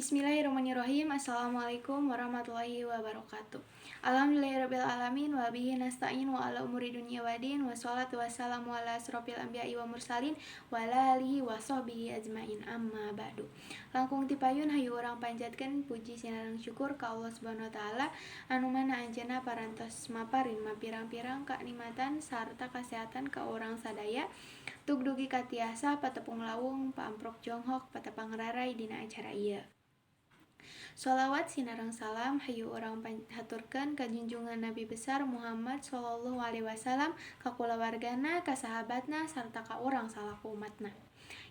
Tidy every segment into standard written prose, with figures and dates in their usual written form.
Bismillahirrahmanirrahim. Assalamualaikum warahmatullahi wabarakatuh. Alhamdulillahirabbil alamin wa bihi nasta'in wa ala umuri dunya waddin, wassalatu wassalamu ala asrofil anbiya'i wa mursalin wa ala alihi wa sahbihi ajmain, amma ba'du. Langkung ti payun, hayu urang panjatkeun puji sinareng syukur ka Allah Subhanahu wa Taala, anu mana anjeunna parantos maparin mapirang-pirang kanikmatan sarta kasehatan ka urang sadaya tuk dugi ka tiasa patepung lawung, paamprok jonghok, patepang raray dina acara ieu. Sholawat sinareng salam hayu urang haturkeun ka junjungan Nabi besar Muhammad sallallahu alaihi wasallam, ka kulawargana, ka sahabatna, sarta ka urang salaku umatna.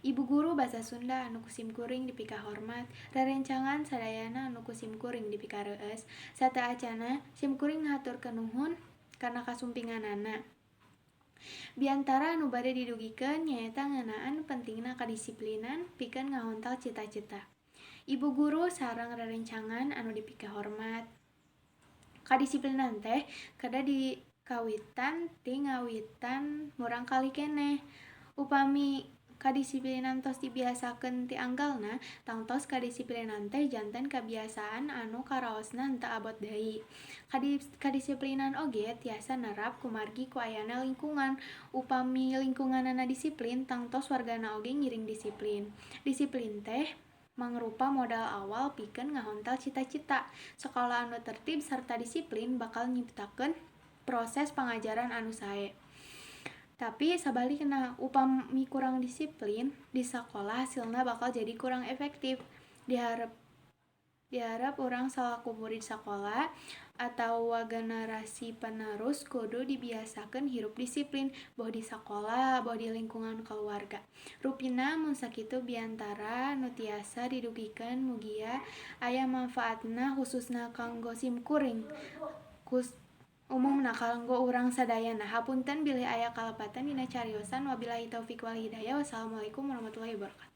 Ibu guru basa Sunda anu ku simkuring dipikahormat, rerencangan sadayana anu ku simkuring dipikareueus, sateuacanna simkuring ngahaturkeun nuhun kana kasumpinganana. Biantara anu bade didugikeun nyaeta ngeunaan pentingna kadisiplinan pikeun ngahontal cita-cita. Ibu guru sareng rerencangan anu dipikahormat, kadisiplinan teh kedah dikawitan ti ngawitan murangkalih keneh. Upami kadisiplinan tos dibiasakeun ti anggalna, tangtos kadisiplinan teh janten kabiasaan anu karaosna henteu abot deui. Kadisiplinan oge tiasa nerap kumargi ku ayana lingkungan. Upami lingkunganana disiplin, tangtos wargana oge ngiring disiplin. Disiplin teh mangrupa modal awal pikeun ngahontal cita-cita. Sakola anu tertib sarta disiplin bakal nyiptakeun proses pangajaran anu sae. Tapi sabalikna, upami kurang disiplin di sakola, hasilna bakal jadi kurang efektif. Diharap urang salaku murid sakola atawa generasi penerus kudu dibiasakeun hirup disiplin, boh di sakola boh di lingkungan kaluarga. Rupina mun sakitu biantara nu tiasa didugikeun, mugia aya manfaatna, khususna kanggo simkuring, umumna kanggo urang sadayana. Hapunten bilih aya kalepatan dina cariosan. Wabillahi taufik wal hidayah, wassalamualaikum warahmatullahi wabarakatuh.